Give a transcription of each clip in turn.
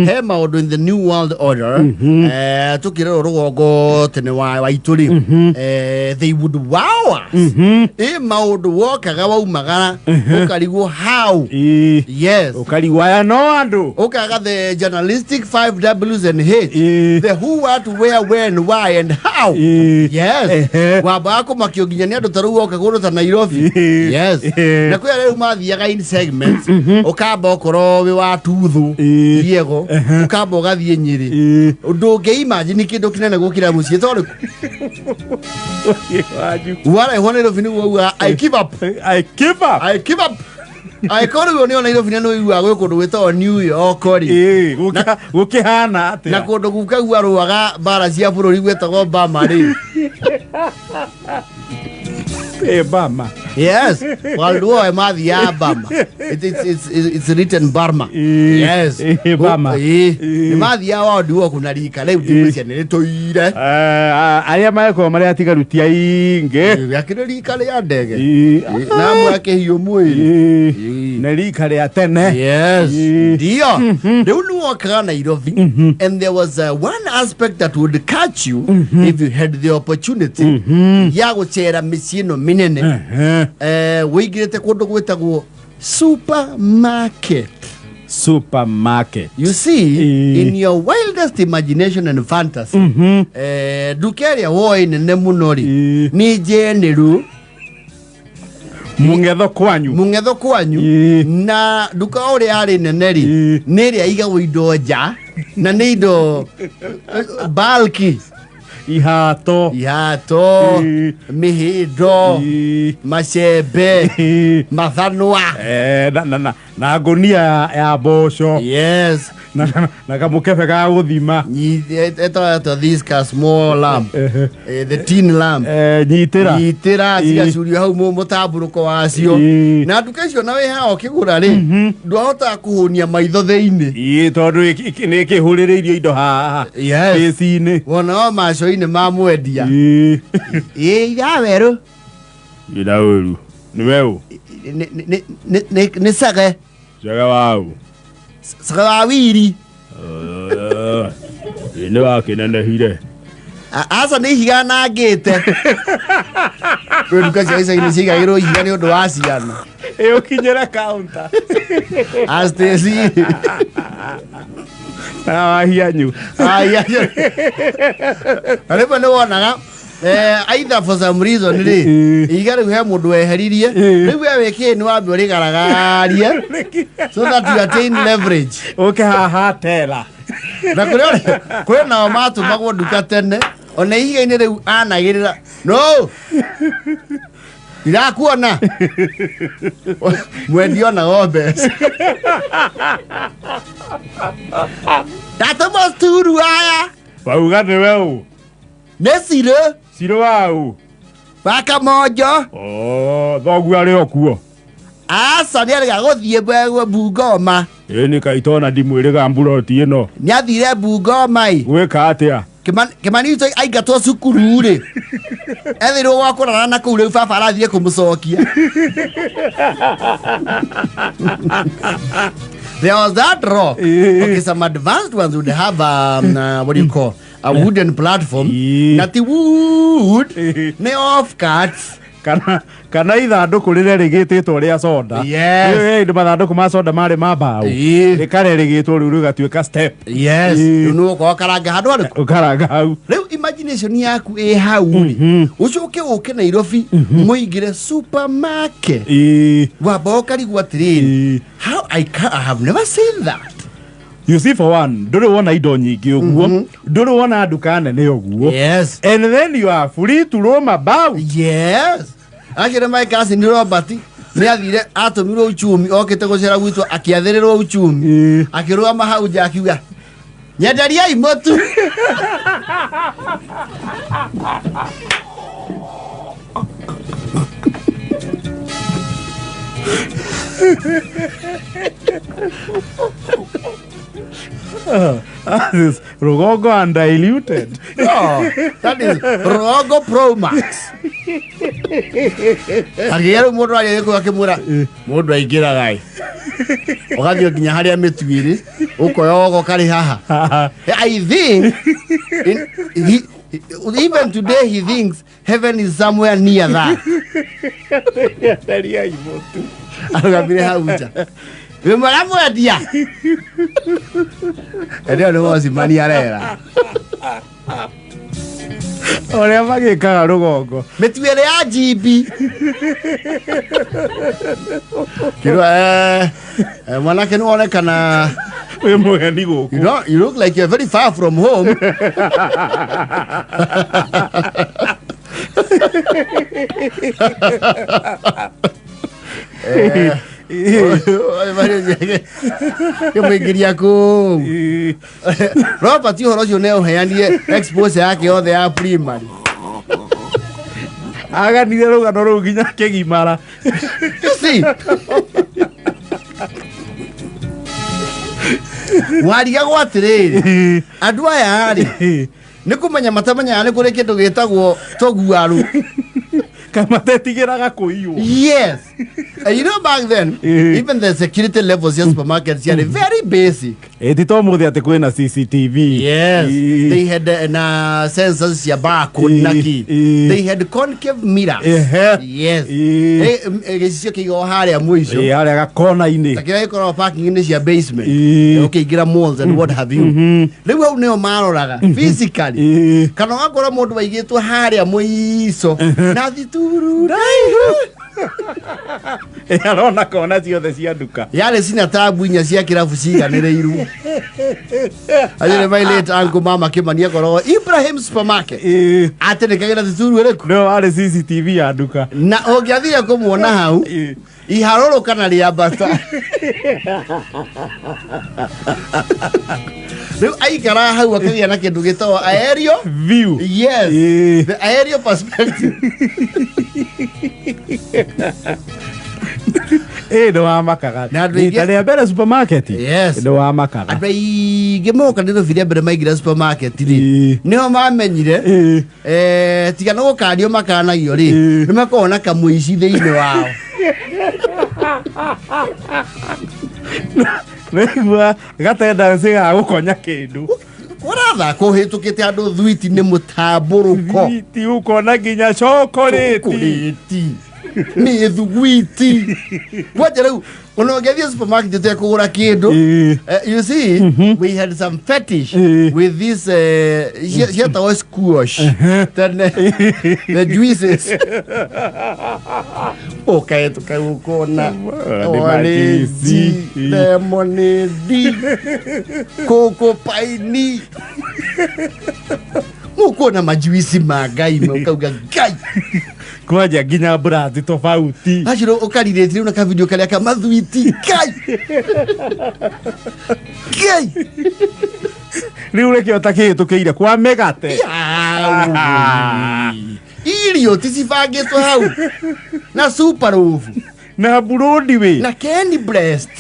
He maũndũ in the new world order, tũkĩrerwo rũgongo tene wa waitũ rĩ, they would wow us. Ĩ maũndũ wokaga waumagara ũkarigwo how. Yes. Ũkarigwo aya no andũ. Ũkaga the journalistic 5 W's and H, the who, what, where, when, why and how. Yes. Wambaga kũmakio nginya nĩ andũ ta rĩu woka kũndũ ta Nairobi. Yes. Na kwĩ arĩa rĩu mathiaga in segments, ũkamba okorwo wĩ wa tuthu Diego, ũkamba ũgathiĩ Nyĩrĩ. Ndũngĩ imagine kĩndũ kĩnene gũkĩra mũciĩ tondũ Wanyu. Warehwo Nairobi nĩguo ugaga, "I give up." I give up. I give up. Angĩkorwo rĩu nĩ Nairobi na nĩ ũiguaga gwĩ kũndũ gwĩtagwo New York rĩ, Gũkĩhana na atĩa? Kũndũ gukagua rũaga mbara cia bũrũri gwĩtagwo Bama rĩ. Bama. Yes, World War mathiaga Bama. It's written Burma. Yes. Bama. Nĩ mathiaga World War kuna rika rĩu ndigwĩcia nĩ rĩtũire. Arĩa marekorwo marĩ atigaru ti aingĩ. Gĩakĩrĩ rika rĩa ndege. Na amwe akĩhiũ mwĩrĩ. Nĩ rika rĩa tene. Yes. Ndio. Rĩu nĩ wokaga Nairobi and there was one aspect that would catch you if you had the opportunity ya gũcera mĩciĩ ĩno mĩnene. Wĩingĩrĩte kũndũ gwĩtagwo supermarket. Supermarket. You see, in your wildest imagination and fantasy, nduka ĩrĩa woĩ nene mũno rĩ, nĩ njenĩru. Mũng'etho kwanyu. Mũng'etho kwanyu. Na nduka o ũrĩa yarĩ nene rĩ, nĩ ĩrĩa igagwo indo nja na nĩ indo bulky. Ihato. Ihato, mĩhĩndo, macembe, mathanwa. Na ngũnia ya mboco. Na kamũkebe ga gũthima. Etagwo this ka small lamp. The tin lamp. Nyitĩra. Nyitĩra cigacurio hau mũtambũrũko wacio. Na nduka icio na wĩ haha ũkĩgũra rĩ, ndwahotaga kũhũnia maitho thĩinĩ. Ĩ, tondũ nĩ ĩkĩhũrĩrĩirio indo haha ĩci-inĩ. Wona o maco-inĩ ma mwendia. Ĩ ira werũ. Ira ũru nĩ weũ. Nĩ cege. Cege waũ? Cege wa wiri. Ĩ nĩ wakĩnenehire. Aca nĩ ihiga nangĩte. Kwĩ nduka cia icagi-inĩ ciigagĩrwo ihiga nĩ ũndũ wa ciana. Ĩ ũkinyĩre counter. Astesi. Wahianyu. Na rĩmwe nĩ wonaga either for some reason rĩ, ihiga rĩu he mũndũ weheririe, rĩu we wĩkĩĩ nĩ wambe ũrĩgaragarie so that you attain leverage. Ũke haha tera. Na kũrĩ kwĩ nao matũmagwo nduka tene ona ihiga-inĩ rĩu anagĩrĩra no ndirakuona mwendia onaga mbeca ndatũmwo turu aya. Wauga nĩ weũ? Nĩ cirĩ. Cirĩ waũ? Wa Kamonjo. Oh, thoguo arĩ o kuo? Aca, nĩ arega gũthiĩ Bungoma. Ĩ nĩ kaitona ndimwĩrĩga mburoti ĩno. Nĩ athire Bungoma ĩ. Gwĩka atĩa? Kĩmani witũ aingatwo cukuru rĩ, ethirwo gwa kũrara na kũu, rĩu baba arathire kũmũcokia. There was that rock. Okay, some advanced ones would have what do you call a wooden platform, na ti wood, nĩ off cuts. Kana ithandũkũ rĩrĩa rĩgĩtĩtwo rĩa soda. Nĩ mathandũkũ ma soda marĩ ma mbaũ, rĩkarerĩgĩtwo rĩu rĩgatuĩka step. Rĩu nĩ ũgũkorwo karanga handũ harĩkũ? Ũkaranga hau. Rĩu imagination yaku ĩ hau rĩ, ũcoke ũke Nairobi mũingĩre supermarket, wamba ũkarigwo atĩrĩrĩ, how I, can, I have never seen that. You see, for one, ndũrĩ wona indo nyingĩ ũguo, ndũrĩ wona nduka nene ũguo. And then you are free to roam about. Yes, acio nĩ my cousin Robert nĩ athire atũmirwo uchumi, okĩte gũcera gwitũ, akĩathĩrĩrwo uchumi, akĩrũgama hau nja akiuga, "Nyenderiai mũtu." That is rũgongo undiluted. No, that is Rogo Pro Max. Akĩgĩa rĩu mũndũ arĩa gĩkũyũ akĩmwĩra mũndũ aingĩraga ĩ. Ũgathiĩ nginya harĩa mĩtu ĩrĩ, ũkoya ũgoka rĩ haha. Haha. I think even today he thinks heaven is somewhere near that. Theriai mũtu. Arũgamire hau nja. Wĩ mwega mwendia? Ĩrĩa nĩ wocimani arera. Ũrĩa magĩkaga rũgongo. Mĩtu ĩrĩ ya GB. Kĩrwa mwanake nĩ wonekana. Wĩ mũgeni gũkũ. You know, you look like you're very far from home. Kĩmũingĩria kũu. Robert ũhoro ũcio nĩ ũheanire expose yake yothe ya primary. Aganire rũgano rũu nginya akĩgimara. You see? Warigagwo atĩrĩrĩ, andũ aya rĩ, nĩ kũmenya matamenyaga nĩ kũrĩ kĩndũ gĩtagwo tũguarũ. Kamatetigĩraga kũiywo. Yes. And you know back then, even the security levels ya supermarkets ciarĩ very basic. Ĩ ti ta ũmũthĩ atĩ kwĩna CCTV. Yes. They had na sensors cia barcode na kĩ. They had concave mirrors. Yes. Gĩcicio kĩigagwo harĩa mũico. Ĩ harĩa gakona-inĩ. Ta kĩrĩa gĩkoragwo parking-inĩ cia basement. Ũkĩingĩra malls and what have you. Rĩu hau nĩho maroraga physically. Kana ũgakora mũndũ waigĩtwo harĩa mũico na thituru ndaihu. Arona kona ciothe cia nduka. Yarĩ cina tabu inya cia kĩrabu ciganĩrĩirwo. Acio nĩ my late uncle mama Kĩmani akoragwo Ibrahim supermarket. Atĩ nĩ kagĩra thituru ĩrĩkũ? Nĩwe warĩ CCTV ya nduka. Na ũngĩathire kũmuona hau iharũrũka na rĩambata. Rĩu aikara hau akagĩa na kĩndũ gĩtagwo aerial view. Yes. The aerial perspective. Ĩ nĩ wamakaga. Na andũ aingĩ- Rita rĩa mbere supermarket. Yes. Nĩ wamakaga. Andũ aingĩ moka nĩ rũbi rĩa mbere maingĩra supermarket rĩ, nĩho mamenyire tiga nĩ gũkanio makanagio rĩ, nĩ makoragwo na kamũici thĩinĩ wao. Nĩigua gatendansi ga gũkonya kĩndũ. Ũrathaka ũhĩtũkĩte andũ thwiti nĩ mũtambũrũko. Thwiti ũkona nginya chokorĩti. Chokorĩti. Nĩ thwiti. Kwanja rĩu ona ũngĩthiĩ supermarket ũtekũgũra kĩndũ, you see, we had some fetish with this cietagwo squash tene, the juices. Ũkahĩtũka ũkona Nĩ orange, majuici. lemonade, coco paini. Mũkuona majuici ma Ngai ũkauga Ngai. Kwanja nginya brand tofauti. Acio ũkarirĩti rĩu na kavideo karĩa ka mathwiti Ngai. Ngai. Rĩu rĩkĩo ta kĩhĩtũkĩire kwa mĩgate. Irio ti cibangĩtwo hau na super loaf na burudi we na Kenny breast.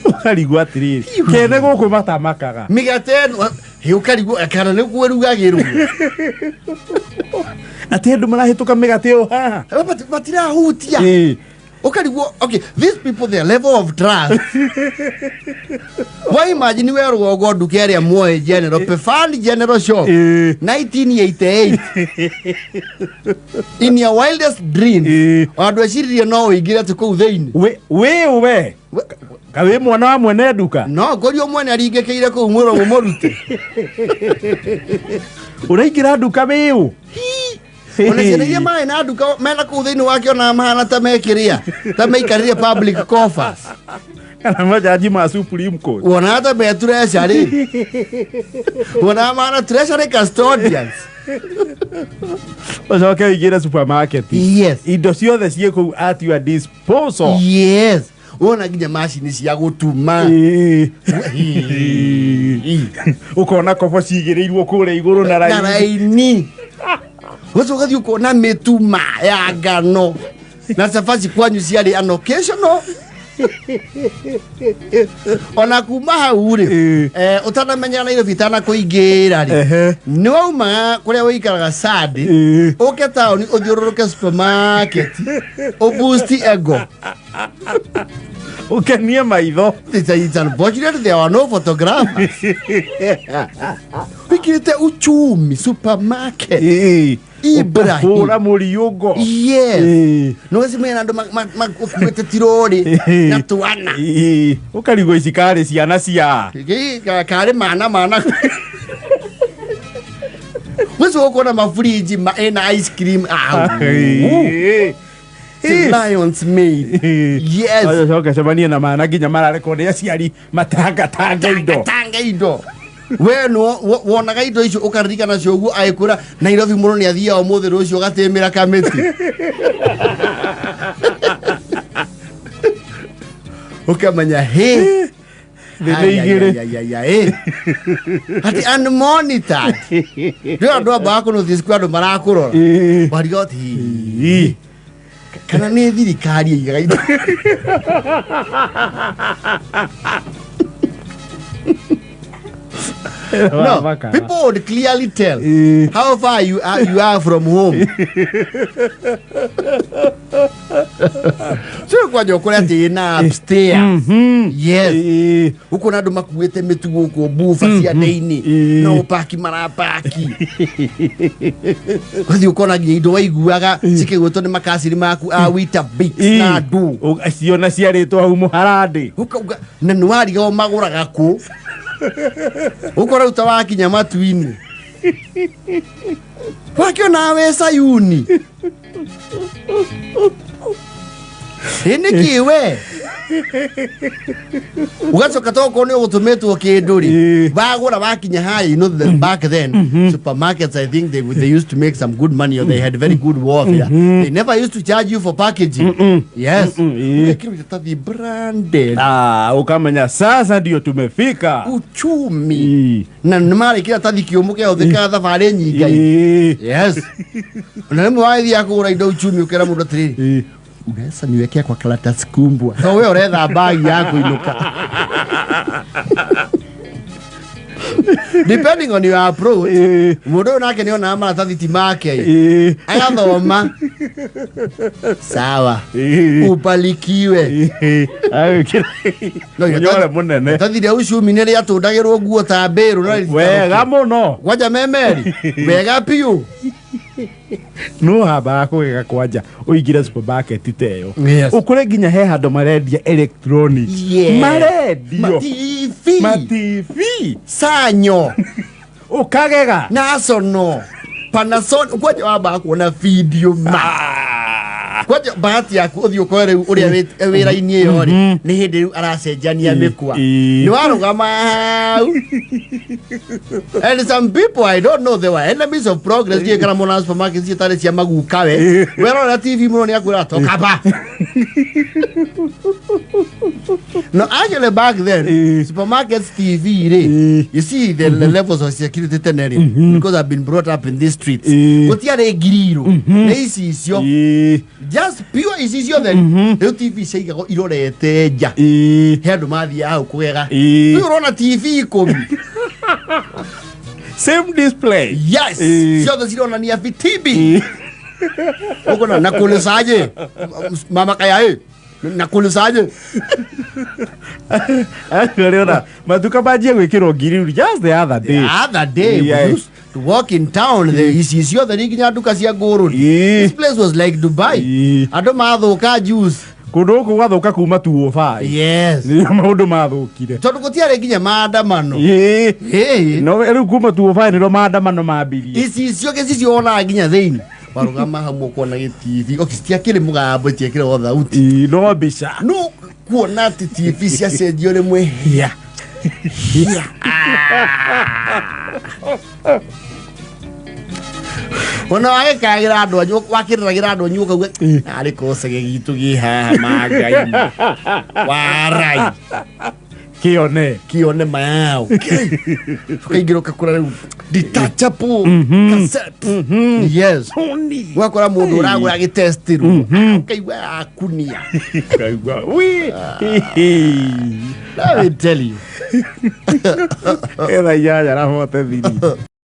Ũkarigwo atĩrĩrĩ, kene gũkũ matamakaga mĩgate ĩno, hĩ, ũkarigwo kana nĩ kwĩrugagĩrwo atĩ andũ marahĩtũka mĩgate ĩyo haha matirahutia. Ũkarigwo, okay, these people, their level of trust. Why, imagine we rũgongo nduka ĩrĩa muoĩ General Pefani General Shop 1988, in your wildest dreams andũ eciririe no ũingĩre atĩ kũu thĩinĩ. We we ka wĩ mwana wa mwene nduka. No ngorio mwene aringĩkĩire kũu mwĩrwo mũmũrute. Ũraingĩra nduka wĩũ. Ona ciana iria marĩ na nduka mena kũu thĩinĩ wake ona mahana ta mekĩrĩa ta maikarĩrie public coffers. Kana majaji ma Supreme Court. Wona ta me treasury, wona mahana treasury custodians. Ũcoke ũingĩre supermarket. Yes. Indo ciothe ciĩ kũu at your disposal. Yes, wona nginya macini cia gũtuma. Ũkona kobo cigĩrĩirwo kũrĩa igũrũ na na raini. Raini ũcio ũgathiĩ ũkona mĩtuma ya ngano na cabaci kwanyu ciarĩ an occasional. Ona kuma hau rĩ, ũtanamenya Nairobi itanakũingĩra rĩ, nĩ waumaga kũrĩa ũikaraga Sadi, ũke taũni, ũthiũrũrũke supermarket, ũboost ego. Ũkenie maitho. It's unfortunate there were no photographers. Wikirite Uchumi supermarket. Ibrahim. Ũkahũra mũriũngo. Yes. No gacimenya na andũ makuĩte tirori na twana. Ũkarigwo ici karĩ ciana cia Karĩ mana mana. Mwezi ũkuona mafuriji ĩna ice cream. Ah, Lions made. Yes. Coke cemanie na mana nginya mararekwo nĩ aciari matangatange indo. Tanga indo. We no wonaga indo icio ũkaririkana cio ũguo agĩkwĩra Nairobi mũndũ nĩ athiaga ũmũthĩ, rũciũ ũgatĩmĩra kamĩtĩ, ũkamenya hĩ. Thĩ nĩ igĩrĩ. Ati unmonitored rĩu andũ ambaga kũnũthie ciku andũ marakũrora. Wariga ati kana nĩ thirikari ĩigaga indo. No, people would clearly tell how far you are from home. So kwanja ũkore atĩ ĩna upstairs. Yes. Ũkona andũ makuĩte mĩtu gũkũ buba ciande-inĩ. No paki marapaki. Ũgathiĩ ũkona nginya indo waiguaga cikĩgwĩtwo nĩ makaciri maku a Weetabix na andũ. Ciona ciarĩtwo hau mũharandĩ. Ũkauga na nĩ warigagwo magũraga kũ. Ũkora rĩu ta wakinya matu-inĩ. Wakĩona wĩ Sayuni. Ĩ nĩkĩ we? Ugacoka tokorwo nĩ ũgũtũmĩtwo kĩndũ rĩ, wagũra wakinya haha, you know the, back then supermarkets, I think they used to make some good money or they had very good warfare. They never used to charge you for packaging. Yes. Ũgekĩrwo iratathi branded. Ah, ukamenya sasa ndio tumefika. Uchumi. Na nĩ marĩ kĩratathi kĩũmũ kĩahũthĩkaga thabarĩ nyingĩ. Yes. Na rĩmwe wagĩthiaga kũgũra indo Uchumi ũkera mũndũ atĩrĩrĩ, unaweza niwekea kwa karatasi kumbwa, to we ũretha bagi ya kũinũka. Depending on your approach, mũndũ ũyũ nake nĩ onaga maratathi ti make, agathoma, sawa, ubarikiwe. Agĩkĩra No, mũnyore mũnene. Iratathi rĩa Uchumi nĩ rĩatũndagĩrwo nguo ta mbĩrũ na Wega mũno. Kwanja memeri wega piũ. No hambaga kũgega kwanja ũingĩre supermarket ta ĩyo, ũkore nginya he handũ marendia electronics. Marendio ma TV, ma TV, Sanyo, ũkagega. Nasono, Panasonic. Kwanja wambaga kuona video ma kwanja bahati yaku ũthiĩ ũkore rĩu ũrĩa wĩra-inĩ ĩyo rĩ, nĩ hĩndĩ rĩu aracenjania mĩkwa. Nĩ warũgama hau, and some people, I don't know, they were enemies of progress. Ndiũĩ kana mona supermarket citarĩ cia maguka we werorera TV mũno nĩ akwĩra toka ba. No, actually back then, supermarkets TV rĩ, you see the levels of security tene rĩ, because I've been brought up in these streets, gũtiarĩ ngiriirũ, nĩ icicio, just pure icicio. Then rĩu TV ciaigagwo irorete nja. He andũ mathiaga hau kũgega. Rĩu ũrona TV 10. Same display. Yes. Ciothe cironania vitibi ũkona nakulisaje mama kaya nakulisaje. Actually, matuka manjie gwĩkĩrwo ngiri just the other day. The other day, we used to walk in town, the ici ciothe nĩ nginya nduka cia ngũrũni. This place was like Dubai. Andũ mathũka juice. Kũndũ gũkũ gwathũka kuma 205. Nĩrĩo maũndũ mathũkire. Tondũ gũtiarĩ nginya maandamano. No rĩu kuma 205 nĩrĩo maandamano mambirie. Icicio gĩcicio wonaga nginya thĩinĩ warũgama hamwe ũkona gĩtibi, okay, citiakĩrĩ mũgambo, itiakĩrĩ o thauti. No mbica. No kuona atĩ TV ciacenjio rĩmwe hĩa hĩa. Ona wagĩkagĩra andũ anyu, wakĩrĩragĩra andũ anyu ũkauga arĩ kocege gitũ gĩ haha mangai warai. Kĩone. Kĩone mayao ũkaingĩra ũgakora rĩu detachable cassette, yes. Ũgakora mũndũ ũragũra gĩtestirwo, ũkaigua akunia. Ũkaigua, wi. Let me tell you. Etha 8:43.